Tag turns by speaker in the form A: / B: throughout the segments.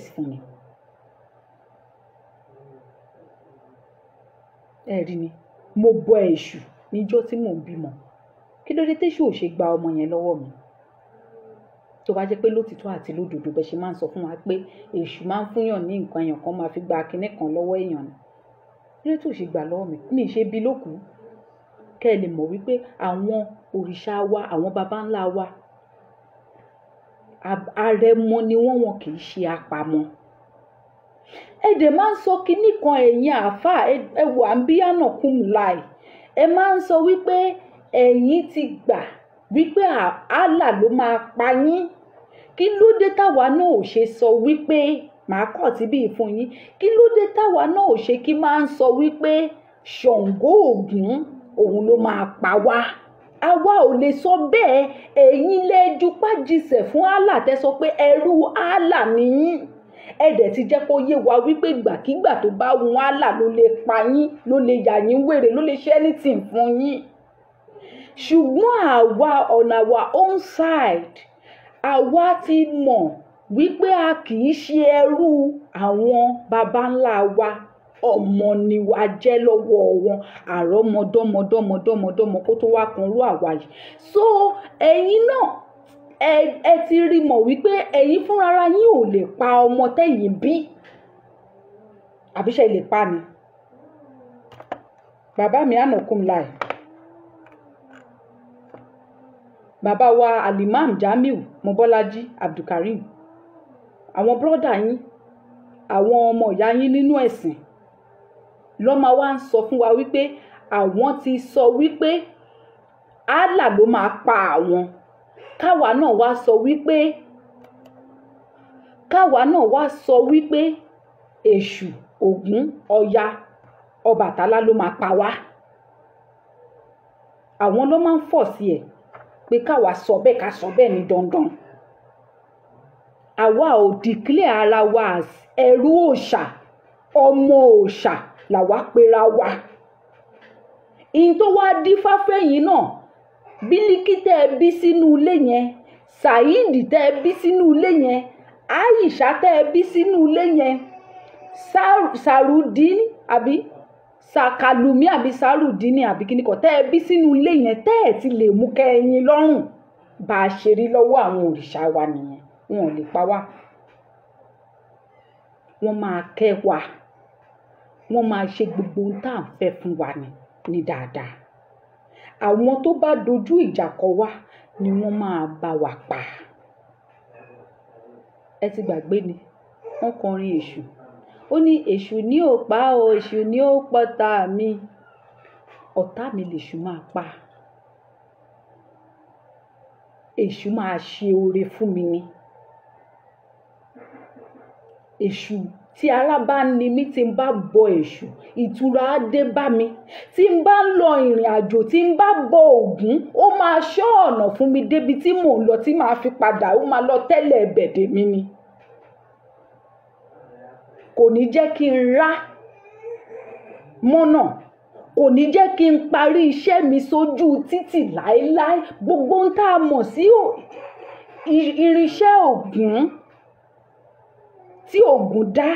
A: useless fún mi. Ẹ rí ni, mo bọ èṣù níjọ́ tí mò ń bímọ. Kí ló dé téṣù ò ṣe gba ọmọ yẹn lọ́wọ́ mi? Tó bá jẹ́ pé lótìtọ́ àti lódodo bẹ́ẹ̀ ṣe máa ń sọ fún wa pé èṣù máa ń fúnyàn ní nǹkan, èèyàn kan máa fi gba kinní kan lọ́wọ́ èèyàn ni. Kí ló tó ṣe gbà lọ́wọ́ mi? Mi ṣe bí lókùú. Kẹ́ ẹ lè mọ̀ wípé àwọn òrìṣà wa, àwọn baba ńlá wa, àrẹ̀mọ ni wọ́n, wọn kì í ṣe apamọ́. Ẹ dẹ̀ máa ń sọ kinní kan, ẹ̀yin àáfàá, ẹ wà ń bí ànàkùn láì. Ẹ máa ń sọ wípé ẹ̀yin ti gbà wípé Allah ló máa pa yín. Kí ló dé táwa náà ò ṣe sọ wípé màá kọ̀ tí bí fún yín? Kí ló dé táwa náà ò ṣe kí máa ń sọ wípé Ṣàngó Ògún òun ló máa pa wá? Àwa ò lè sọ bẹ́ẹ̀. Ẹ̀yin lẹ jupá jisẹ̀ fún Allah, tẹ́ sọ pé ẹrú Allah ni yín. Ẹ dẹ̀ ti jẹ́ kó yé wa wípé gbàkígbà tó bá wù Allah ló lè pa yín, ló lè yà yín wèrè, ló lè ṣe anything fún yín. Ṣùgbọ́n àwa on our own side, àwa ti mọ̀ wípé a kì í ṣe ẹrú àwọn baba ńlá wa. Ọmọ ni wa jẹ́ lọ́wọ́ wọn, àrọ́mọdọ́mọdọ́mọdọ́mọdọ́mọ kó tó wá kan rú àwa yìí. So ẹ̀yin náà ẹ ti rí mọ̀ wípé ẹ̀yin fúnra yín ò lè pa ọmọ tẹ́yin bí. Àbí ṣe lè pa ni? Bàbá mi ànàkùn láì. Bàbá wa Alimam Jamiu Mobọ́lájí Abdulkareem, àwọn bírọ́dà yín, àwọn ọmọ ìyá yín nínú ẹ̀sìn ló máa wá ń sọ fún wa wípé àwọn ti sọ wípé Allah ló máa pa àwọn. Káwa náà wá sọ wípé, káwa náà wá sọ wípé Èṣù, Ògún, Ọya, Ọbàtálá ló máa pa wá. Àwọn ló máa ń fọ̀ sí ẹ̀ pé káwa sọ bẹ́ẹ̀, ká sọ bẹ́ẹ̀ ní dandan. Àwa ò declare ara wa as ẹrú òòṣà, ọmọ òòṣà làwa pera wa. Ìyìn tó wá dífá fẹ́yìn náà, Bílíkì tẹ́ ẹ bí sínú ilé yẹn, Saheed tẹ́ ẹ bí sínú ilé yẹn, Aisha tẹ́ ẹ bí sínú ilé yẹn, Sarudin àbí Sakalumi àbí Sarudini àbí kíní kan tẹ́ ẹ bí sínú ilé yẹn, tẹ́ ẹ ti lè mú kẹ́yìn lọ́rùn. Bá a ṣe rí lọ́wọ́ àwọn òrìṣà wa nìyẹn. Wọn ò lè pa wá. Wọ́n máa kẹ́ wa. Wọ́n máa ṣe gbogbo ohun tá à ń fẹ́ fún wa ní dáadáa. Àwọn tó bá dojú ìjà kọ wá ni wọ́n máa bá wa pa. Ẹ ti gbàgbé ni, wọ́n kọrin èṣù. Ó ní èṣù ní ò pa o, èṣù ní ò pọ̀tá mi. Ọ̀tá mi lèṣù máa pa. Èṣù máa ṣe oore fún mi ni. Èṣù tí ara bá ní mi, tí n bá bọ èṣù, ìtura á dé bá mi. Tí n bá ń lọ ìrìn àjò, tí n bá bọ Ògún, ó máa ṣọ́ ọ̀nà fún mi débi tí mò ń lọ, tí màá fi padà, ó máa lọ tẹ́lẹ̀ ẹ̀bẹ̀dẹ̀ mi ni. Kò ní jẹ́ kí n rá mọ́nà, kò ní jẹ́ kí n parí iṣẹ́ mi sójú títì láéláé. Gbogbo ohun tá a mọ̀ sí irinṣẹ́ Ògún tí Ògún dá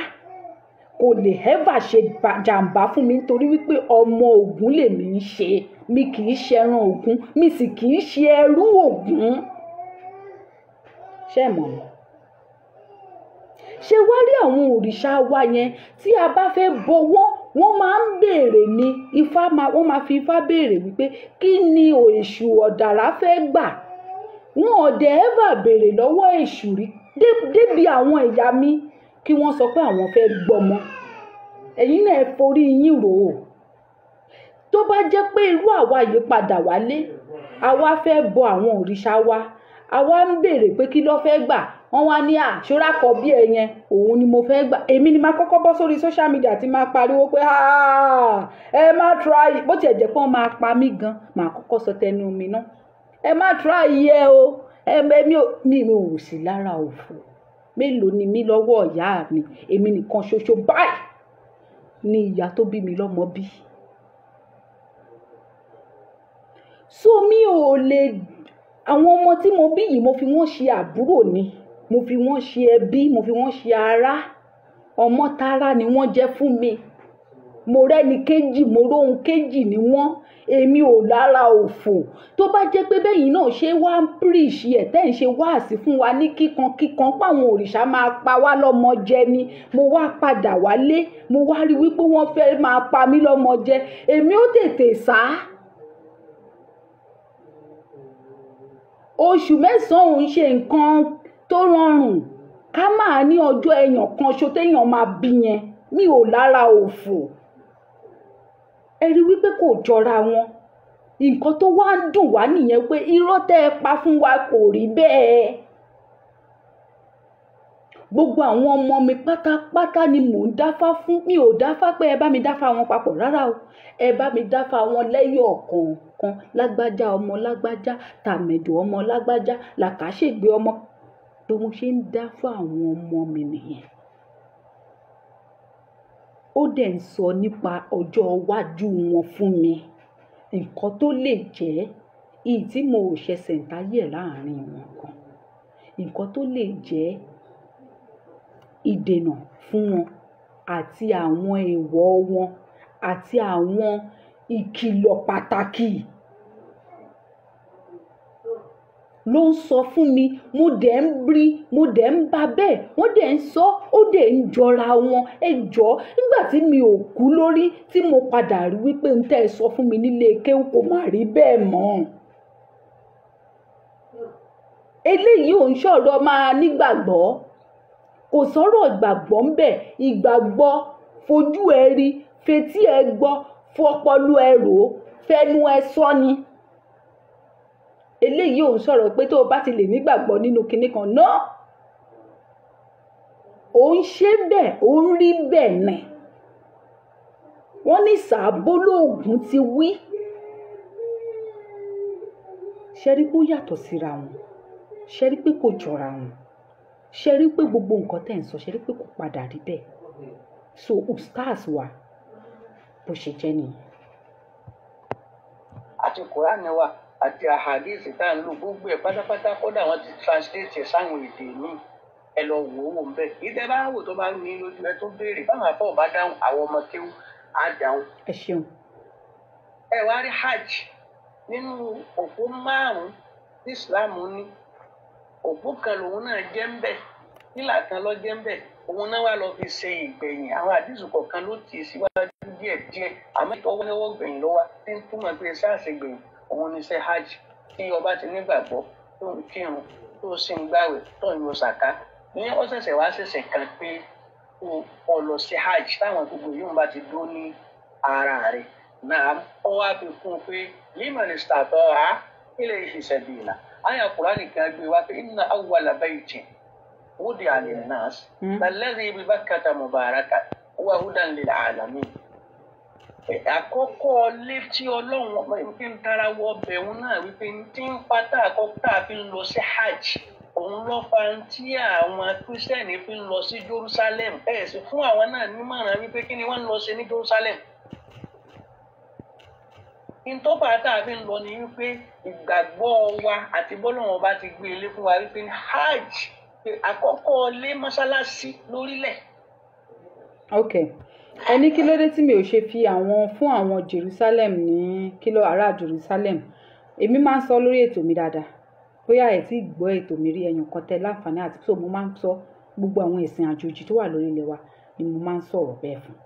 A: kò lè ever ṣe jàǹbá fún mi, nítorí wípé ọmọ Ògún lèmi ń ṣe. Mi kì í ṣẹran Ògún, mi sì kì í ṣe ẹrú Ògún. Ṣé ẹ mọ̀ mi? Ṣé wá rí àwọn òrìṣà wa yẹn tí a bá fẹ́ bọ wọ́n, wọ́n máa ń béèrè ní ifá, wọ́n máa fi ifá béèrè wípé kí ni èṣù ọ̀dàrà fẹ́ gbà. Wọn ò dẹ̀ ever béèrè lọ́wọ́ èṣù rí débi àwọn ìyá mi kí wọ́n sọ pé àwọn fẹ́ gbọ́mọ. Ẹ̀yin náà ẹ forí yín rò ó. Tó bá jẹ́ pé irú àwa yìí padà wálé, àwa fẹ́ bọ àwọn òrìṣà wa, àwa ń béèrè pé kí ló fẹ́ gbà. Wọ́n wá ní àṣọ́ra kọ bí ẹ yẹn, òun ni mo fẹ́ gbà. Èmi ni máa kọ́kọ́ bọ́ sórí social media tí máa pariwo pé ẹ má try. Bó tiẹ̀ jẹ́ pé wọ́n máa pa mí gan, màá kọ́kọ́ sọ tẹnu mi ná. Ẹ má try yẹ o. Mi ò sí lára òfò. Mélòó ni mí lọ́wọ́ ìyá mi? Èmi nìkan ṣoṣo báyìí ni ìyá tó bí mi lọ́mọ bí. So mi ò lè, àwọn ọmọ tí mo bí yìí mo fi wọ́n ṣe àbúrò ni. Mo fi wọ́n ṣe ẹbí, mo fi wọ́n ṣe ará. Ọmọ tara ni wọ́n jẹ́ fún mi. Mo rẹ́ni kéjì, mo róhun kéjì ni wọ́n. Èmi ò lára òfò. Tó bá jẹ́ pé bẹ́yìn náà ṣe wá ń píríṣì ẹ̀, tẹ́ ń ṣe wáàsí fún wa ní kíkan kíkan páwọn òrìṣà máa pa wá lọ́mọ jẹ ni. Mo wá padà wálé, mo wá rí wípé wọ́n fẹ́ máa pa mí lọ́mọ jẹ. Èmi ó tètè sá. Oṣù mẹ́sàn-án ò ń ṣe nǹkan tó rọrùn. Ká máa ní ọjọ́ ẹyàn kan ṣo téèyàn máa bí yẹn. Mi ò lára òfò. Ẹ rí wípé kò jọra wọn. Nǹkan tó wá ń dùn wá nìyẹn pé irọ́ tẹ́ ẹ pa fún wa kò rí bẹ́ẹ̀. Gbogbo àwọn ọmọ mi pátápátá ni mò ń dáfá fún. Mi ò dáfá pé ẹ bá mi dáfá wọn papọ̀ rárá o. Ẹ bá mi dáfá wọn lẹ́yọ̀ kọ̀ọ̀kan. Lágbájá ọmọ lágbájá, tàmẹ̀dù ọmọ lágbájá, làkàṣègbè ọmọ. Bí mo ṣe ń dáfá àwọn ọmọ mi nìyẹn. Ó dẹ̀ ń sọ nípa ọjọ́ iwájú wọn fún mi. Nǹkan tó lè jẹ́ èyí tí mo ò ṣẹ̀ṣẹ̀ ń táyé ẹ̀ láàrin wọn kan. Nǹkan tó lè jẹ́ ìdènà fún wọn àti àwọn èèwọ̀ wọn àti àwọn ìkìlọ̀ pàtàkì ló ń sọ fún mi. Mo dẹ̀ ń rí, mo dẹ̀ ń bá bẹ́ẹ̀, wọ́n dẹ̀ ń sọ, ó dẹ̀ ń jọra wọn. Ẹ jọ̀ọ́, nígbà tí mi ò kú lórí, tí mo padà rí wípé n tẹ́ ẹ sọ fún mi nílé kéwú kò má rí bẹ́ẹ̀ mọ́. Eléyìí ò ń sọ̀rọ̀ máa nígbàgbọ́. Kò sọ̀rọ̀ ìgbàgbọ́ ń bẹ̀. Ìgbàgbọ́ fojú ẹ rí, fetí ẹ gbọ́, fọpọlọ ẹ rò ó, fẹnu ẹ sọ ni. Eléyìí ò ń sọ̀rọ̀ pé tó o bá ti lè nígbàgbọ́ nínú kinní kan náà. Ò ń ṣe bẹ́ẹ̀, ò ń rí bẹ́ẹ̀ nì. Wọ́n ní sàbólóògùn ti wí. Ṣé rí pé ó yàtọ̀ síra wọn? Ṣé rí pé kò jọra wọn? Ṣé rí pé gbogbo nǹkan tẹ̀ ń sọ, ṣé rí pé kò padà rí bẹ́ẹ̀? So ustaz wa bó ṣe jẹ́ nìyẹn.
B: Àti Kùránì wa àti àhàdíìsì tá à ń lò gbogbo ẹ̀ pátápátá, kódà wọ́n ti translate ẹ̀ sáwọn èdè míì. Ẹ lọ wò ó wò ń bẹ̀. Ìtẹ́ bá wò tó bá ń ní lójú ẹ tó béèrè, báwọn afọ́ bá dáhùn, àwọn ọmọ kéwú á dáhùn.
A: Ẹ ṣeun.
B: Ẹ wá rí hajj nínú òpó márùn-ún tí Islam ní. Òpó kan lòun náà jẹ́ ń bẹ̀, nílà kan lọ jẹ́ ń bẹ̀, òun náà wà lọ fi ṣe ìgbẹ̀yìn. Àwọn àdìsù kọ̀ọ̀kan ló tì í síwájú díẹ̀díẹ̀, àmọ́ ìtọ́wọ́ lọ́wọ́ gbẹ̀yìn ló wá tí ń túmọ̀ pé sáàsì gbẹ̀yìn òun ní ṣe hajj. Tí ọba ti nígbàgbọ́ tó ń kírun, tó sì ń gbàwẹ̀, tó ń yọ sàká, ní ó ṣẹ̀ṣẹ̀ wá ṣẹ̀ṣẹ̀ kan pé ó lọ sí hajj táwọn gbogbo yìí ń bá ti dó ní ara rẹ̀. Náà ó wá fi kún un pé liman istata'a ilayhi sabila. Àyà Kùránì kan gbé wá pé inna awwala baytin wudi'a linnas lalladhi bi Bakkata mubarakan wa hudan lil alamin. Àkọ́kọ́ ilé tí Ọlọ́run fi ń tara wọ bẹ̀rù náà wípé tí ń pátá àkọ́kọ́ tá a fi ń lọ sí hajj, òun ló fa tí àwọn Kírísítẹ́nì fi ń lọ sí Jerusalem. Ẹ̀ sì fún àwọn náà nímọ̀ràn wípé kí ni wọ́n ń lọ sí ní Jerusalem. Ìtọ́fà tá a fi ń lọ ni wípé ìgbàgbọ́ wa àti bọ́lọ́run bá ti gbé ilé fún wa wípé hajj àkọ́kọ́ ilé mọ́sálásí lórílẹ̀.
A: Ok, ẹ ní kí ló dé tí mi ò ṣe fi àwọn fún àwọn Jerusalem ní kí ló ará Jerusalem. Èmi máa ń sọ lórí ètò mi dáadáa, bóyá ẹ ti gbọ́ ètò mi rí, ẹyàn kan tẹ láǹfààní àti so mo máa ń sọ gbogbo àwọn ẹ̀sìn àjòjì tó wà lórí ilẹ̀ wa ni mo máa ń sọ̀rọ̀ bẹ́ẹ̀ fún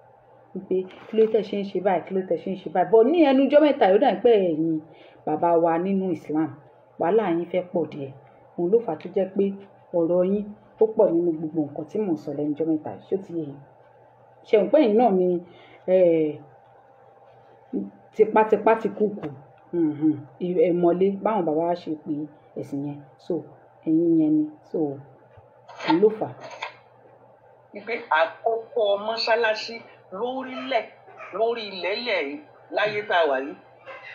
A: wípé kí ló tẹ̀ ṣe ń ṣe báyìí, kí ló tẹ̀ ṣe ń ṣe báyìí. Bọ́ ní ẹnu ọjọ́ mẹ́ta yóò dà pé ẹ̀yin bàbá wa nínú Islam wàhálà yín fẹ́ pọ̀ díẹ̀, òun ló fà á tó jẹ́ pé ọ̀rọ̀ yín ó pọ̀ nínú gbogbo nǹkan tí mò ń sọ lẹ́nu ọjọ́ mẹ́ta yìí. Ṣó ti yé yín? Ṣẹ̀hùn pé ẹ̀yin náà ni tipátipá ti kúkú ẹ̀mọ́lé báwọn bàbá wa ṣe pé ẹ̀sìn yẹn, so ẹ̀yin yẹn ni, so òun ló fà á.
B: Wípé àkọ́kọ́ mọ́sálásí lórílẹ̀ lórí ilẹ̀lẹ̀ yìí láyé tá a wà yìí,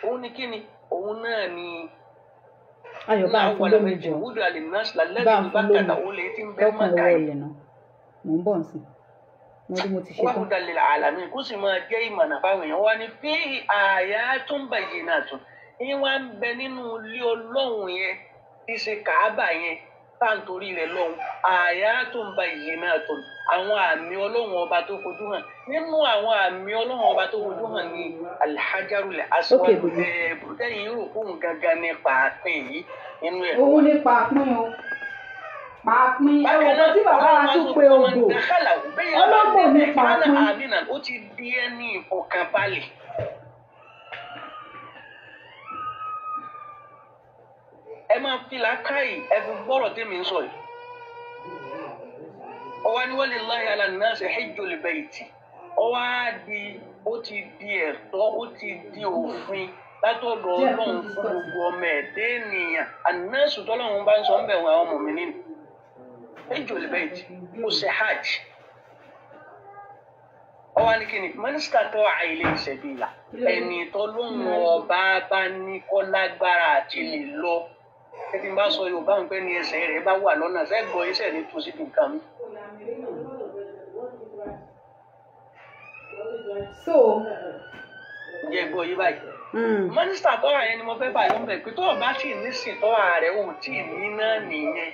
B: òun ni kíni, òun náà ni.
A: Ayọ̀ bá ń fún lómi jọ, bá ń fún lómi lọ́kàn lọ́wọ́ ilẹ̀ náà, mò ń bọ̀ nsìn, mo rí mo ti ṣe tán.
B: Wàhùdà lil alamin kó sì máa jẹ́ ìmọ̀nà fáwọn èèyàn wá ní fihi ayatun bayyinatun. Yín wá ń bẹ nínú ilé Ọlọ́run yẹn tí ṣe Kàábà yẹn, tá à ń torí rẹ̀ lọ́hùn, àyà tó ń ba ìyè náà tó àwọn àmì ọlọ́run ọba tó fojú hàn. Nínú àwọn àmì ọlọ́run ọba tó fojú hàn ní alhajarul aswad.
A: Okay, bùbí.
B: Tẹ́yìn rò fóun gangan ní pàápín yìí nínú ẹ̀.
A: Òun ní pàápín o, pàápín. Ẹ wò kan tí bàbá wa tún pe ògbò ọlọ́gbò ní pàápín.
B: Àmìnà ó ti di ẹni ìfọ̀kànbalẹ̀. Ẹ máa fi làákàyè ẹ fi gbọ́rọ̀ tèmi ń sọ yìí. Ọwọ́ ni walillahi ala nnasi hijjul bayti. Ọwọ́ á di, ó ti di ẹ̀tọ́, ó ti di òfin látọ̀dọ̀ Ọlọ́run fún gbogbo ọmọ ẹ̀dẹ́ ènìyàn. Ànásù tọ́lọ́run bá ń sọ ń bẹ̀ wọ́n àwọn mùmínì. Hijjul bayti kò ṣe hajj. Ọwọ́ ni kíni mínísítà tó ilayhi sabila, ẹni tọ́lọ́run ọba bá ní kọ́ lágbára àti lè lọ. Ẹni bá sọ Yorùbá ń pẹ́ ní ẹsẹ̀ rẹ̀ bá wà lọ́nà sẹ́gbọ̀n ẹsẹ̀ ní tó síbi nǹkan mi.
A: So
B: ǹjẹ́ gbọ́ yí báyìí? Mínísítà tọ́ra yẹn ni mo fẹ́ báyọ̀ ń bẹ̀ pé tó o bá tì ní sìn tọ́ra rẹ̀ ò tí ì ní náà nìyẹn.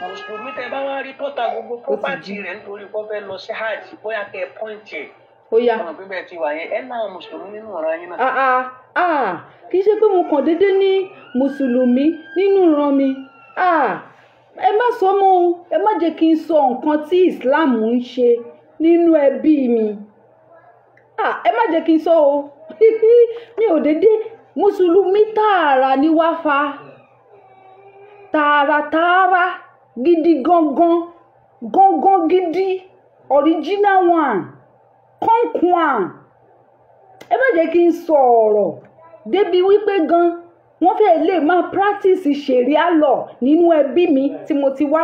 B: Mùsùlùmí tẹ bá wá rí tọ́ta gbogbo pọ́pátì rẹ̀ nítorí kó fẹ́ lọ sí hajj, bóyá kẹ́ ẹ pọ́ǹtì ẹ̀.
A: Ó yá.
B: Ọmọ pípẹ́ ti wà yẹn, ẹ náà mùsùlùmí nínú ọ̀ràn yín náà.
A: Ah ah, kì í ṣe pé mo kàn déédé ní mùsùlùmí nínú ìran mi. Ah, ẹ má sọ mọ́ o, ẹ má jẹ́ kí n sọ nǹkan tí Islam ń ṣe nínú ẹbí mi. Ah, ẹ má jẹ́ kí n sọ o. Mi ò déédé mùsùlùmí tààrà ni wá fa, tààràtààrà gidi gangan gangan gidi, original one, kọ́ńkùn. Ẹ má jẹ́ kí n sọ ọ̀rọ̀ débi wípé gan wọ́n fẹ́ lè máa practice ṣẹ̀ríà law nínú ẹbí mi tí mo ti wá.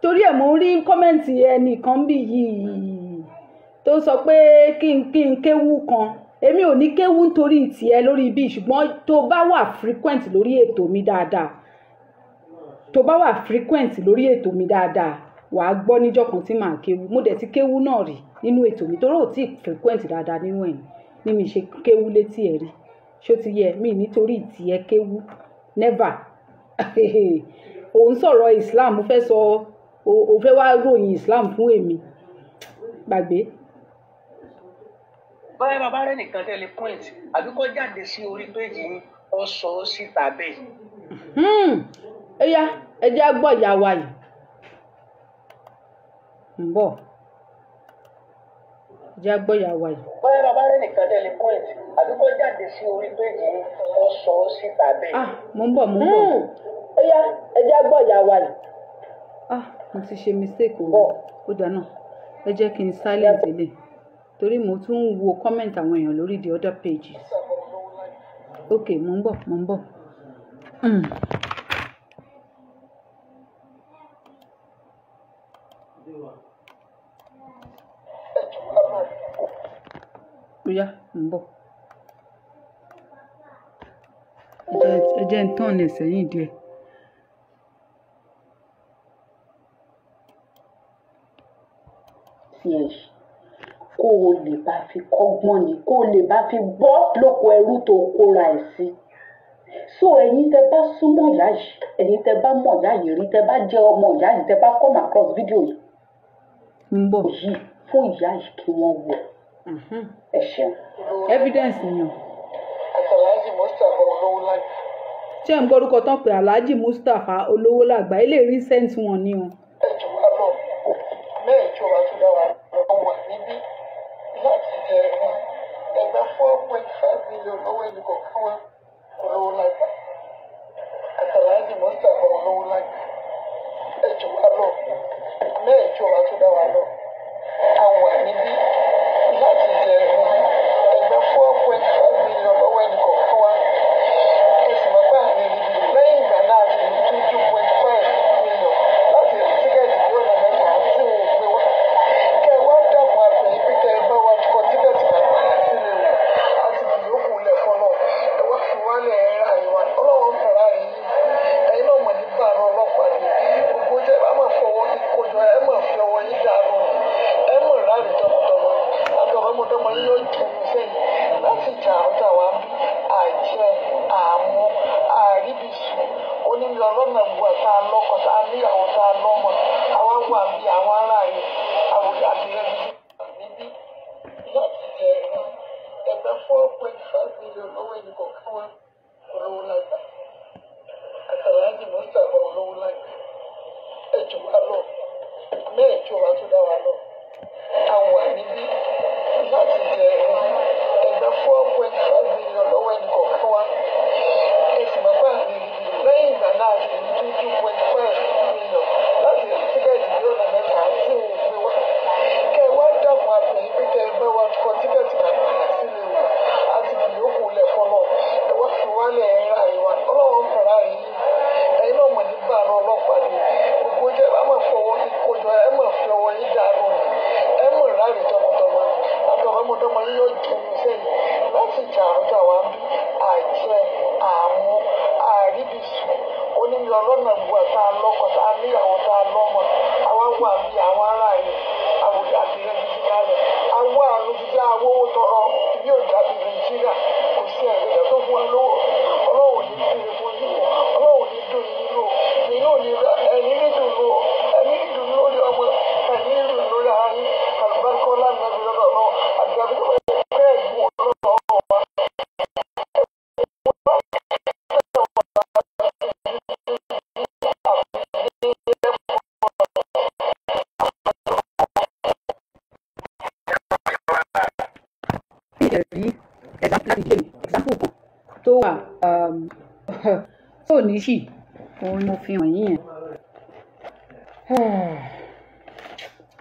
A: Torí ẹ̀ mo rí kọ́mẹ̀ntì ẹnìkan bí yìí tó sọ pé kí n kéwú kan. Èmi ò ní kéwú nítorí tiẹ̀ lórí ibi, ṣùgbọ́n tó bá wà frequent lórí ètò mi dáadáa, tó bá wà frequent lórí ètò mi dáadáa, wàá gbọ́ níjọ́ kan tí màá kéwú. Mo dẹ̀ ti kéwú náà rí nínú ètò mi, torí ò tí frequent dáadáa nínú ẹ̀ ní mi ṣe kéwú létí ẹ̀ rí. Ṣó ti yẹ mí nítorí tiẹ̀ kéwú? Never. Òun sọ̀rọ̀ Islam, mo fẹ́ sọ, o fẹ́ wá ròyìn Islam fún èmi, gbàgbé.
B: Báyọ̀ bàbá rẹ̀ nìkan tẹ́lẹ̀ point àbí kó jáde sí orí péjì yín, ọ sọ ọ́ síta bẹ́ẹ̀.
A: Ẹ yá, ẹ jẹ́ á gbọ́ ìyá wa yìí. Ń bọ̀. Ẹ jẹ́ á gbọ́ ìyá wa yìí.
B: Báyọ̀ bàbá rẹ̀ nìkan tẹ́lẹ̀ point àbí kó jáde sí orí péjì yín, ọ sọ ọ́ síta bẹ́ẹ̀.
A: Ah, mo ń bọ̀, mo ń bọ̀. Ẹ yá, ẹ jẹ́ á gbọ́ ìyá wa yìí. Ah, mo ti ṣe mistake o. Ó dáná. Ẹ jẹ́ kí n silent ilé torí mo tún ń wo comment àwọn èèyàn lórí the other pages. Ok, mo ń bọ̀, mo ń bọ̀. Ó yá, mo ń bọ̀. Ẹ jẹ́ n tán ẹ̀ sẹ́yìn díẹ̀.
C: Kó o lè bá fi kọ́gbọ́n ni, kó o lè bá fi bọ́ lóko ẹrú tó kóra ẹ̀ sí. So ẹ̀yin tẹ bá súnmọ́ ìyá yìí, ẹ̀yin tẹ bá mọ̀ ìyá yìí rí, tẹ bá jẹ́ ọmọ ìyá yìí, tẹ bá come across video yìí.
A: Ń bọ̀.
C: Yìí fún ìyá yìí kí wọ́n wò. Ẹ ṣeun.
A: Evidence ni o.
D: Alhaji Mustapha Olówólàgbà.
A: Ṣé ń gbọ́ orúkọ tán pé Alhaji Mustapha Olówólàgbà? Ilé recent one ni o.
D: Ẹ jù wá lọ, mẹ́ẹ̀jọ wa tún dá wa lọ wà níbí láti jẹ ẹgbẹ́ 4.5 million lọ́wọ́ ẹnì kọ̀ọ̀kan wa Olówólàgbà. Alhaji Mustapha Olówólàgbà. Ẹ jù wá lọ, mẹ́ẹ̀jọ wa tún dá wa lọ. A wà níbí láti jẹ ẹgbẹ́ 4.5 million lọ́wọ́ ẹnì kọ̀ọ̀kan wa. Ẹ sì mọ̀ pé àmì ìdìbò lẹ́yìn ìgbà náà ti ní 2.5 million láti rí tíkẹ́ẹ̀tì tí ó lọ mẹ́ta tí ò gbé wá. Kẹ́ ẹ wá dàpọ̀ àbẹ̀yìn pé kẹ́ ẹ bá wa kọ tíkẹ́ẹ̀tì bàbá sílẹ̀ rẹ̀ àti ìyókù lẹ̀ fọlọ́. Ẹ wá fi wálẹ̀ ẹ̀ ra ìwà ọlọ́run fara yìí. Ẹ̀yin náà mọ̀ ní bàrọ̀ ọlọ́pàá ni. Gbogbo jẹ́ bá máa fọwọ́ yín kójọ, ẹ máa fi ọwọ́ yín dàrú ni. Ẹ mọ̀ láàrin tọmọtọmọ ni. Àtọmọtọmọ yín yóò jẹun sẹ́yìn. Láti ìjà ọ̀tá wa bí àjẹ àmú àríbísù onílé ọlọ́nà Tá a lọ́kọ, tá a níyàwó, tá a lọ́mọ, àwa wà bí àwọn ará yìí, àwòrán àdìrẹ́ níbí láti jẹ ẹgbẹ́ 4.5 million lọ́wọ́ ẹnì kọ̀ọ̀kan wa. Olówó lágbà àtàlájì Mustapha olówó lágbà, ẹ jù wá lọ, mẹ́ẹ̀jọ wa tó dá wa lọ. A wà níbí láti jẹ ẹgbẹ́ 4.5 million lọ́wọ́ ẹnì kọ̀ọ̀kan wa. Ẹ sì mọ̀ pé àmì lẹ́yìn ìgbà náà ti ní 2.5 million láti ra tíkẹ́ẹ̀tì bí ọ̀nà mẹ́ta tí ò gbé wá. Kẹ́ ẹ wá dàpọ̀ àbẹ̀yìn pé kẹ́ ẹ bá wa kọ tíkẹ́ẹ̀tì ká padà sílé wa àti fìyókù lẹ̀ fọlọ́. Ẹ wá fi wálẹ̀ ẹ̀ ra ìwà ọlọ́run fara yìí. Ẹ̀yin náà mọ̀ ní bàárọ̀ ọlọ́pàá ni. Gbogbo jẹ́ bá máa fọwọ́ yín kójọ, ẹ máa fi ọwọ́ yín dàrú ni. Ẹ mọ̀ ráre tọmọtọmọ ni. Àtọmọdọ́mọ yín yóò jẹun sẹ́yìn láti jà àrùn àwa bí àjẹ àmú àríbìsùn onílé ọlọ́nà gbogbo tá a lọ́kọ, tá a níyàwó, tá a lọ́mọ, àwa wà bí àwọn ará yìí, àwòrán àdìrẹ́ gidi kalẹ̀ awọ àánú gidi awówó tọrọ bí ò dàbí Nàìjíríà. Kò sí ẹ̀rọ tó fún wa lówó. Ọlọ́run ní fi fún yín o, ọlọ́run ní dùn yín nínú o, nínú ní ẹ̀yìn ní dùn o, ẹ̀yìn ní dùn lórí ọmọ, ẹ̀yìn ní dùn lórí ara yín. Àlùbáríkọ́ lánàá bí lọ́dọ̀ náà àti àbí tó bá yẹ kẹ́ ẹ̀gbọ́n ọlọ́run wa.
A: Rí example láti ilé mi, example kan tó wà tó ní ṣì, òun ni mo fi hàn yín yẹn.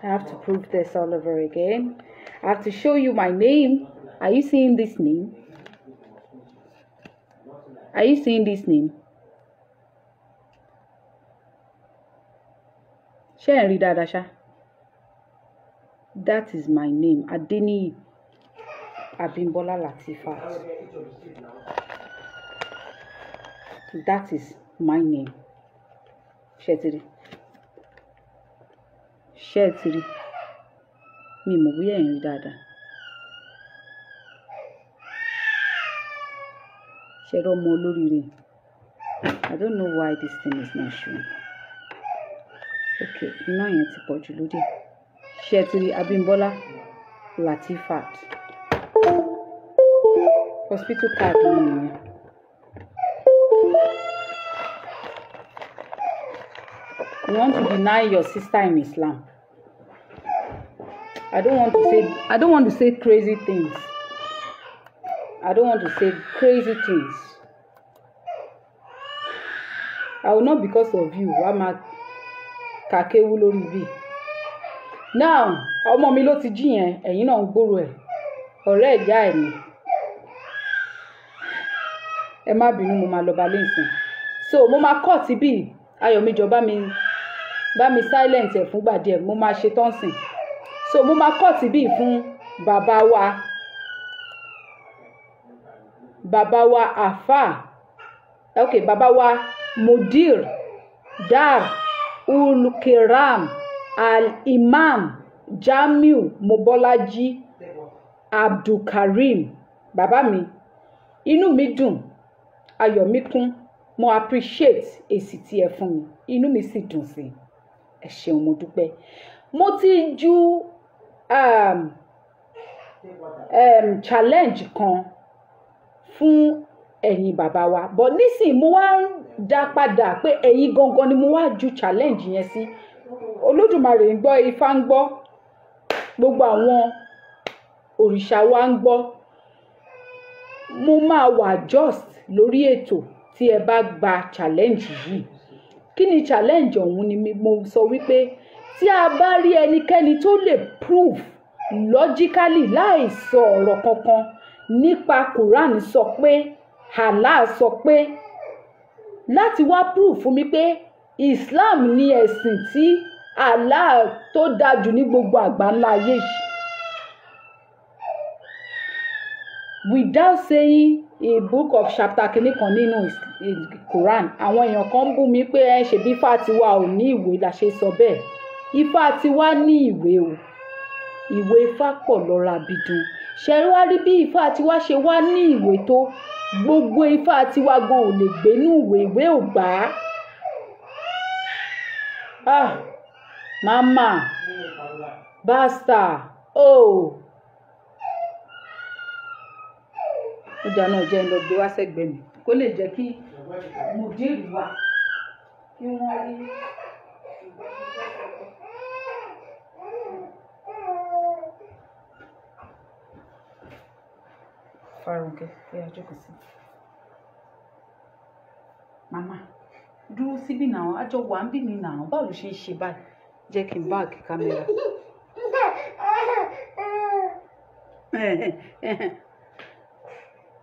A: I have to prove this all over again. I have to show you my name. Are you seeing this name? Are you seeing this name? Ṣé ẹ̀ ń rí dáadáa ṣá? That is my name, Adeniyi Abimbola Latifat. That is my name. Ṣé ẹ ti rí? Ṣé ẹ ti rí? Mi mọ̀ bóyá ẹ̀ ń rí dáadáa. Ṣé ẹ rí ọmọ olóríire? I don't know why this thing is not showing. Okay, iná yẹn ti pọ̀ jù lóde. Ṣé ẹ ti rí Abimbola Latifat? Hospital card mi nìyẹn. You want to deny your sister in Islam. I don't want to say crazy things. I don't want to say crazy things. I will not because of you. Wàá máa kàkéwú lórí bí. Now, ọmọ mi ló ti jí yẹn, ẹ̀yin náà ń gbúrò ẹ̀. Ọ̀rẹ́ ìyá ẹ̀ ni. Ẹ má bínú, mo máa lọ balẹ̀ ìsìn. So, mo máa cut bí Ayọ̀míjọ bá mi silent ẹ̀ fúngbà díẹ̀, mo máa ṣe tán sìn. So, mo máa cut bí fún bàbá wa. Bàbá wa Àfà. Okay, bàbá wa Mudir Dar Ulkiram Al-Imam Jamiu Mobolaji Abdulkareem. Bàbá mi, inú mi dùn, ayọ̀ mi kún, mo appreciate èsì tí ẹ fún mi, inú mi sì dùn sí i. Ẹ ṣeun, mo dúpẹ́. Mo ti ju challenge kan fún ẹ̀yin bàbá wa, but nísìnyí mo wá ń dá padà pé ẹ̀yin gangan ni mo wá ju challenge yẹn sí. Olódùmarè ń gbọ́, Ifá ń gbọ́, gbogbo àwọn òrìṣà wa ń gbọ́. Mo máa wà just lórí ètò tí ẹ bá gba challenge yìí. Kí ni challenge ọ̀hún? Ni mo sọ wípé tí a bá rí ẹnikẹ́ni tó lè prove logically, láì sọ ọ̀rọ̀ kankan nípa Quran sọ pé Allah sọ pé, láti wá prove fún mi pé Islam ni ẹ̀sìn tí Allah tó dáa jù ní gbogbo àgbáńlá ayé yìí, without saying a book of chapter kìíní kan nínú Quran. Àwọn èèyàn kan ń bú mi pé ẹ ṣèbí Ifá tiwa ò ní ìwé la ṣe sọ bẹ́ẹ̀. Ifá tiwa ní ìwé o, ìwé Ifá pọ̀ lọ́ra bidun. Ṣe wá rí bí Ifá tiwa ṣe wá ní ìwé tó, gbogbo Ifá tiwa gan ò lè gbénú ìwé, ìwé ò gbà á. Ah, mama, basta, oh. Ọjà náà jẹ́ ń lọ gbé wá sẹ́gbẹ̀ẹ́ mi kó lè jẹ́ kí mùdírì wà kí wọ́n rí. Fárónkẹ́, ẹ yá jókòó sí. Màmá, dúró síbí náà, àjọ wà ń bì mí náà, báwo ló ṣe ń ṣe báyìí? Jẹ́ kí n báàgì kámẹ́rà.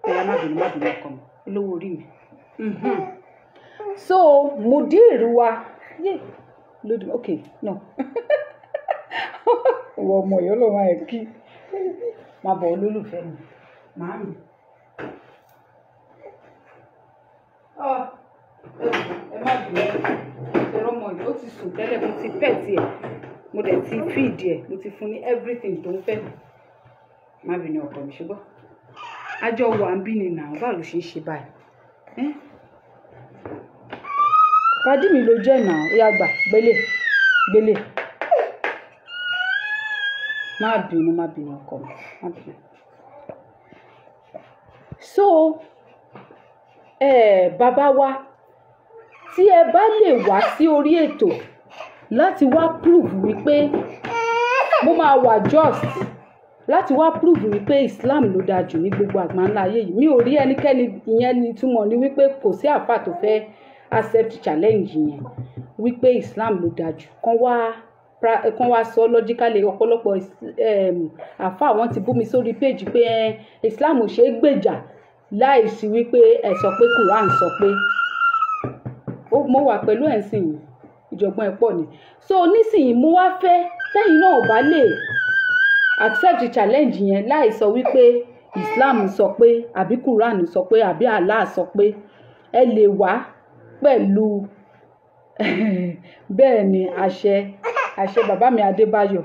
A: Ẹ̀yà má bínú, má bínú ọkọ mi, olówó orí mi. So, mùdírì wa, yé, lódì, okay, no. Ìwọ ọmọ yìí ló máa kí. Má bọ̀ olólùfẹ́ mi, màámi. Ẹ má bínú, ẹ̀rọ ọmọ yìí ó ti sùn tẹ́lẹ̀, mo ti pẹ̀ tiẹ̀, mo dẹ̀ ti feed ẹ̀, mo ti fún ní everything tó ń fẹ́. Má bínú ọkọ mi, ṣùgbọ́n àjọ wà ń bí ni nà, báwo ló ṣe ń ṣe báyìí? Pàdí mi ló jẹ́ nà, ó yá gbà, gbélé, gbélé. Má bínú, má bínú ọkọ mi, má bínú. So, bàbá wa, tí ẹ bá lè wá sí orí ètò láti wá prove wípé mo máa wà just láti wá prove wípé Islam ló dáa jù ní gbogbo àgbáńlá ayé yìí. Mi ò rí ẹnikẹ́ni, ìyẹn ni túmọ̀ ní wípé kò sí àfà tó fẹ́ accept challenge yẹn wípé Islam ló dáa jù. Kán wá sọ logically. Ọ̀pọ̀lọpọ̀ àfà wọn ti bú mi sórí page pé Islam ò ṣeé gbèjà láìsí wípé ẹ sọ pé Quran sọ pé. Mo wà pẹ̀lú ẹ̀ ń sìn yìí, ìjọ̀gbọ́n ẹ̀ pọ̀ ni. So nísìnyí mo wá fẹ́ tẹ́yìn náà ò bá lè accept challenge yẹn láì sọ wípé Islam sọ pé àbí Quran sọ pé àbí Allah sọ pé, ẹ lè wá pẹ̀lú bẹ́ẹ̀ ni àṣẹ àṣẹ bàbá mi Adébáyọ̀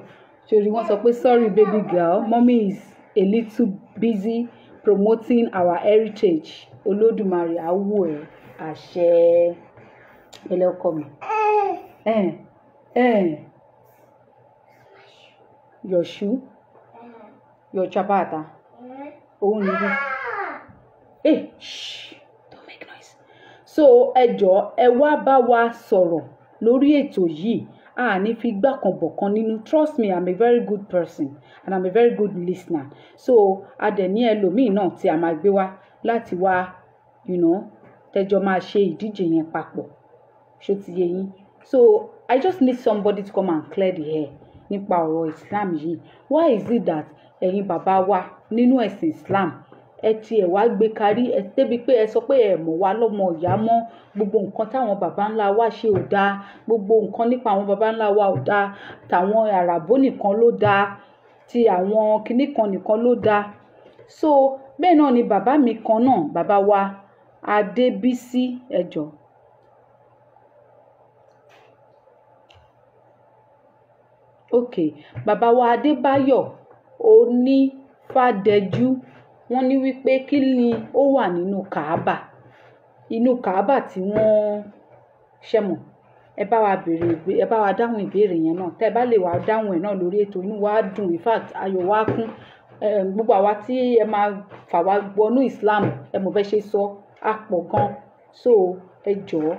A: ṣòrí wọ́n sọ pé sorry baby girl, mommy is a little busy promoting our heritage. Olódùmarè á wò ẹ́, àṣẹ ẹlẹ́ ọkọ mi. Your shoe, your chapata, òun ni bí. Hey, shh, don't make noise. So ẹ jọ̀ọ́ ẹ wá bá wa sọ̀rọ̀ lórí ètò yìí. A ní fi igbá kan bọ̀ kan nínú. Trust me, I'm a very good person and I'm a very good listener. So a dẹ̀ ní ẹlòmíì náà tí a máa gbé wá láti wá, you know, tẹjọ máa ṣe ìdíje yẹn papọ̀. Ṣó ti yé yín? So I just need somebody to come and clear the air nípa ọ̀rọ̀ Islam yìí. Why is it that ẹ̀yin bàbá wa nínú ẹ̀sìn Islam ẹ ti ẹ̀ wá gbé karí ẹ débi pé ẹ sọ pé ẹ mọ̀ wá lọ́mọ ìyá mọ́, gbogbo nǹkan táwọn bàbá ńlá wa ṣe ò dáa, gbogbo nǹkan nípa àwọn bàbá ńlá wa ò dáa, tàwọn àràbó nìkan ló dáa, ti àwọn kinní kan nìkan ló dáa. So bẹ́ẹ̀ náà ni bàbá mi kan náà, bàbá wa Adébísí, ẹ jọ̀ọ́. Okay, bàbá wa Adébáyọ̀ Onífádẹjú, wọ́n ní wípé kí ni ó wà nínú Kaaba, inú Kaaba tí wọ́n ṣẹ̀mọ̀. Ẹ bá wa béèrè, ẹ bá wa dáhùn ìbéèrè yẹn náà. Tẹ́ ẹ bá lè wá dáhùn ẹ̀ náà lórí ètò, inú wa dùn, in fact ayọ̀ wa kún. Gbogbo àwa tí ẹ máa fà wá wọnú Islam, ẹ mọ̀ bẹ́ ṣe sọ, á pọ̀ gan. So ẹ jọ̀ọ́,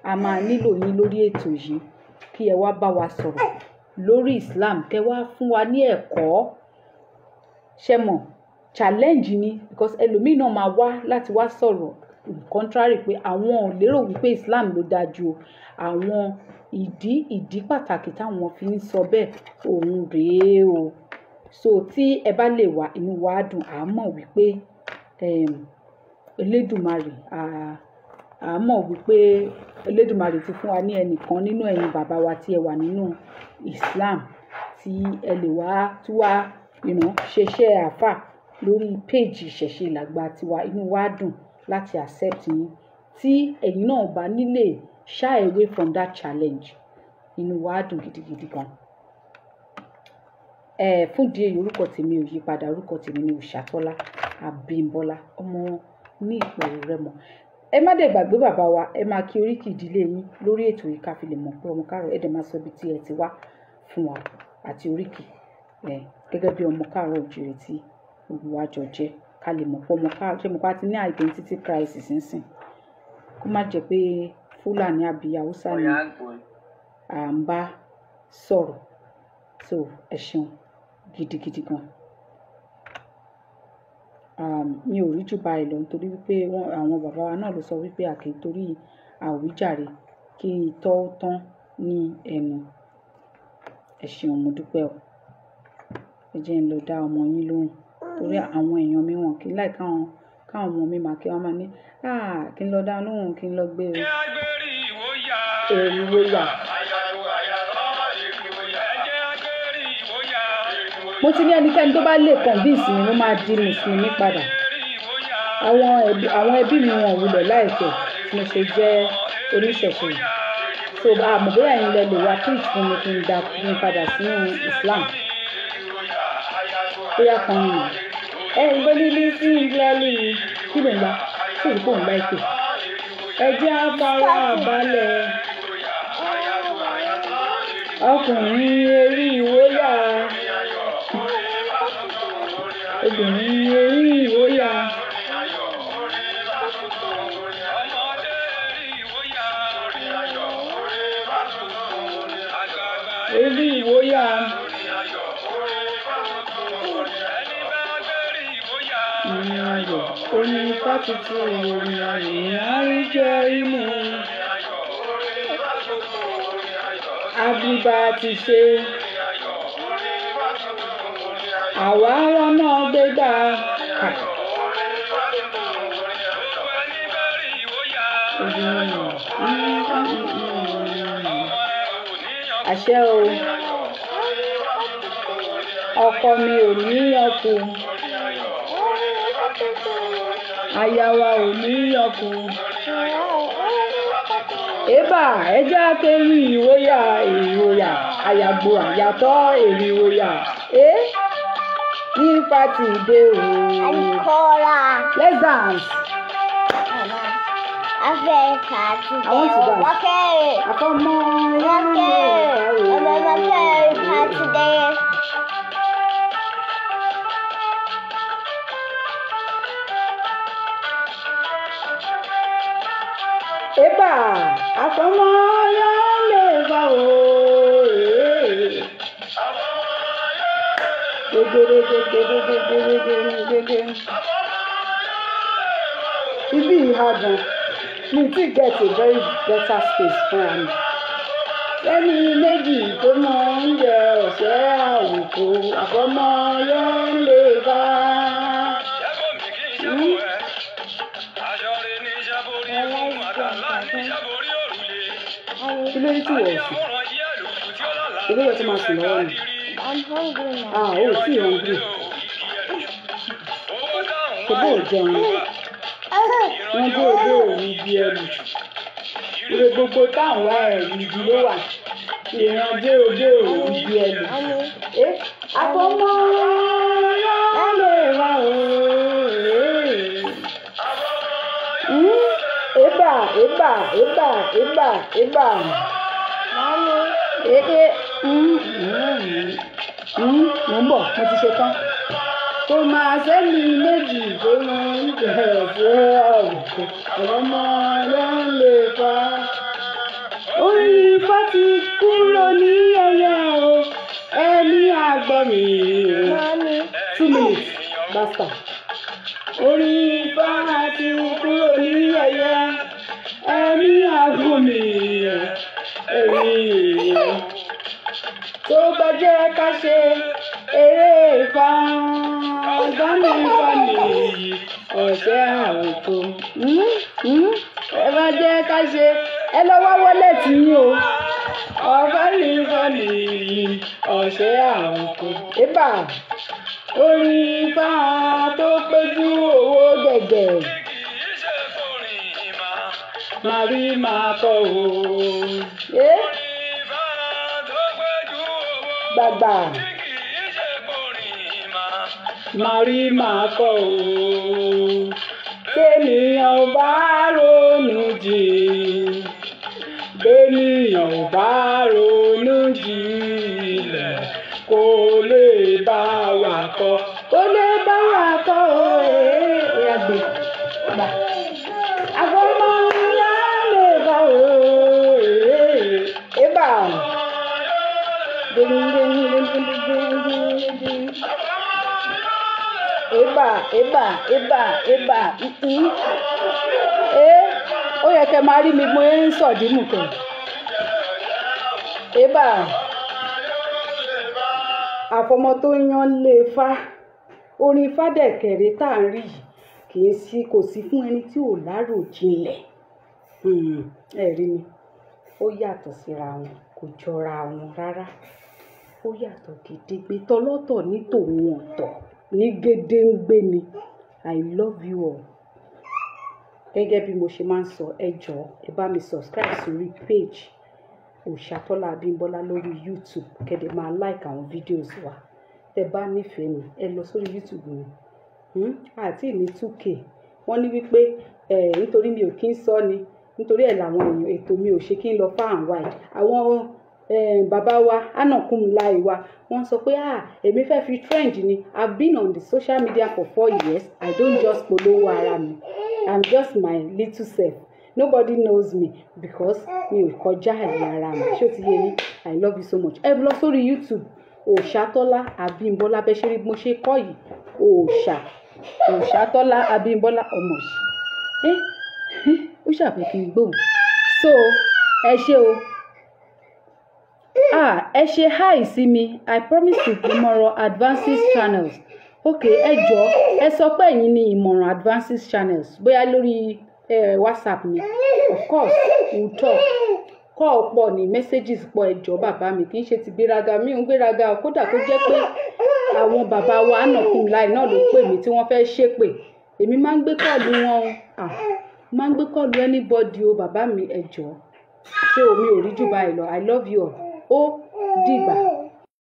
A: a máa nílò yín lórí ètò yìí kí ẹ wá bá wa sọ̀rọ̀ lórí Islam, kẹ́ wá fún wa ní ẹ̀kọ́. Ṣé mọ̀, challenge ni because ẹlòmíì náà máa wá láti wá sọ̀rọ̀ contrary pé àwọn ò lérò wípé Islam ló dáa jù o. Àwọn ìdí pàtàkì táwọn fi ń sọ bẹ́ẹ̀ òun rèé o. So tí ẹ bá lè wá, inú wa á dùn, à mọ̀ wípé Elédùmarè, à mọ̀ wípé Elédùmarè ti fún wa ní ẹnìkan nínú ẹ̀yin bàbá wa tí ẹ wà nínú Islam tí ẹ lè wá tú wá, you know, ṣeṣẹ́ àfà lórí page Ìṣẹ̀ṣe Làgbà Tiwa. Inú wa á dùn láti accept yín. Tí ẹ̀yin náà bá nílè shy away from that challenge, inú wa á dùn gidigidi gan. Fún ìdí èyí, orúkọ tèmi ò yípadà, orúkọ tèmi ni Òṣàtọ́lá Abímbọ́lá, ọmọ ní Ìpẹ̀rù Rẹ́mọ. Ẹ má dẹ̀ gbàgbé bàbá wa, ẹ máa kí oríkì ìdílé yín lórí ètò yìí ká fi lè mọ̀ pé ọmọ káàárọ̀. Ẹ dẹ̀ máa sọ ibi tí ẹ ti wá fún wa àti oríkì ẹ gẹ́gẹ́ bí ọmọ káàárọ̀ òjìrè tí gbogbo wa jọ jẹ́, ká lè mọ̀ pé ọmọ káàárọ̀. Ṣé mo pa ti ní identity crisis nísìn, kó má jẹ́ pé Fúlàní àbí Haúsá ni à ń bá sọ̀rọ̀. So ẹ ṣeun gidigidi gan. Mi ò rí jù báyìí lọ nítorí wípé àwọn bàbá wa náà ló sọ wípé a kì í torí àwíjàre kí itọ́ ó tán ní ẹnu. Ẹ ṣeun, mo dúpẹ́ o. Ẹ jẹ́ n lọ dá ọmọ yín lóhùn torí àwọn èèyàn mi wọn kì í láì káwọn ọmọ mi máa kí wọn máa ní kí n lọ dá lóhùn, kí n lọ gbé o. Èrìwò yà. Mo ti ní ẹnikẹ́ni tó bá lè convince mi, mo máa di mùsùlùmí padà. Àwọn ẹbí mi wọn ò wulẹ̀ láìpẹ́ tí mo ṣe jẹ́ oníṣẹ̀ṣe. So àmọ́ bóyá ẹ̀yin lẹ lè wá preach fún mi kí n dá kí n padà sínú Islam. Bóyá kan nìyẹn. Ẹ ń gbé nílí sí ìgbẹ́lì kí ló ń lọ sí ìdíkò ń láìpẹ́. Ẹ jẹ́ afárá balẹ̀. Ọkùnrin eré ìwóyà. Obìnrin eré ìwóyà. Eré ìwóyà. Orin ayọ̀, orin ifá tuntun, orin ayọ̀, àríjẹ imú. Àbíbá ti ṣe. Àwa rọ́nà gbégbá. Àṣẹ o. Ọkọ mi ò ní ọkù. Aya wa ò ní ọkù. Ébà ẹja kéwì ìwóyà ìwòyà àyàgbò àyàtọ̀ èrìwòyà. Ní pàtì dé o.
E: Ankora.
A: Let's dance.
E: I want
A: I want to dance.
E: Okay.
A: Àfọmọ́
E: Okay. Party day.
A: Ébà àfọmọ́ yóò lè fa o. Gegegegegegegegege. Ibi ìhà gan, mi ti get a very better space fúnra mi. Lẹ́ni méjì tó mọ oúnjẹ ọ̀sẹ̀ àwòkọ́ àfọmọ́ yóò lè fa. Kí ló dé tí wọ́n sùn? Ṣé ló yẹ kó máa sùn lọ́wọ́ ni?
E: I'm hungry now.
A: Ah, o ò tíì hungry. Ṣé bó o jẹun? Wọ́n dé òde òru ibi ẹrù. Ire gbogbo táwọn wá ẹ̀rù ibi ló wà. Ìran dé òde òru ibi ẹrù. Àfọmọ́ yóò lè wá o. Ébà ébà ébà ébà ébà. Mo ń bọ̀, mo ti ṣe tán. Kò máa sẹ́ni méjì tó máa ń bẹ̀rẹ̀ fún àwùjọ. Ọmọ ló ń lè fa. Orí ifá ti kúrò ní ẹyẹ o. Ẹni àgbọ̀ mi o. 2 minutes, basta. Orí ifá ti kúrò ní ẹyẹ. Ẹni àgbọ̀ mi o. Ẹ̀yin o. Tó bá jẹ́ ká ṣe eré Ifá, ọ̀gá mi Ifá nìyí, ọ̀sẹ̀ àwòkọ́. Ẹ bá jẹ́ ká ṣe, ẹ lọ wá wọlé tí yín o. Ọ̀gá mi Ifá nìyí, ọ̀sẹ̀ àwòkọ́. Ébà orin Ifá tó péjú owó gẹ̀gẹ̀. Màrí máa kọ́ o. Gbàgbà. Màrí máa kọ́ o. Bẹ́nìyàn ò bá ronú jìn, bẹ́nìyàn ò bá ronú jinlẹ̀, kò lè bá wa kọ́, kò lè bá wa kọ́ òye. Ó yá, gbé gbà. Àfọmọ́ ńlá lè bá òye. Ébà. Ébà, ébà, ébà, ébà. Ẹ ó yẹ kẹ́ máa rí mi, mo ń sọ̀dí mù kẹ́. Ébà. Àfọmọ́ tó yan lé fa orin fádẹ̀kẹ̀rẹ̀ tá à ń rí yìí, kì í sí, kò sí fún ẹni tí ò láròjinlẹ̀. Ẹ rí mi, ó yàtọ̀ síra wọn, kò jọra wọn rárá, ó yàtọ̀ gedegbe, tọlọ́tọ̀ ní tòun ọ̀tọ̀ ní gédéǹgbé ni. I love you all. Gẹ́gẹ́ bí mo ṣe máa ń sọ, ẹ jọ̀ọ́, ẹ bá mi subscribe sórí page Òòṣàtọ́lá Abímbọ́lá lórí YouTube, kẹ́ dẹ̀ máa like àwọn videos wa. Tẹ́ bá nífẹ̀ẹ́ mi, ẹ lọ sórí YouTube mi. Àti ní 2K wọ́n ní wípé ẹ nítorí mi ò kí ń sọ ni, nítorí ẹ̀ làwọn èèyàn ètò mi ò ṣe kí ń lọ far and wide. Àwọn bàbá wa anakunláì wa, wọ́n sọ pé, "Ah, èmi fẹ́ fi trend ni." I've been on the social media for 4 years. I don't just polówó ara mi. I'm just my little self. Nobody knows me because mi ò kọjá àyè ara mi. Ṣé o ti yé yín? I love you so much. Ẹ lọ sórí YouTube, Òòṣàtọ́lá Abímbọ́lá. Bẹ́ẹ̀ ṣe rí mo ṣe kọ́ yìí, Òòṣàtọ́lá Abímbọ́lá ọmọ yìí. Ẹ ó ṣàfẹ́ kí n gbóhùn. So ẹ ṣé o. Ah, ẹ ṣe hi sí mi. I promise to Ìmọ̀ràn Advances Channels. Ok, ẹ jọ, ẹ sọ pé ẹ̀yin ni Ìmọ̀ràn Advances Channels, bóyá lórí WhatsApp mi. Of course, we will talk. Call pọ̀ ní, messages pọ̀. Ẹ jọ̀ọ́, bàbá mi, kì í ṣe ti gbéraga, mi ò ń gbéraga o. Kódà kó jẹ́ pé àwọn bàbá wa ànàkùn láì náà ló pè mí tí wọ́n fẹ́ ṣépè, èmi máa ń gbé call wọn o. Ah, máa ń gbé call anybody o. Bàbá mi, ẹ jọ̀ọ́, ṣé omi ò rí jù báyìí lọ? I love you all. Ó dìgbà.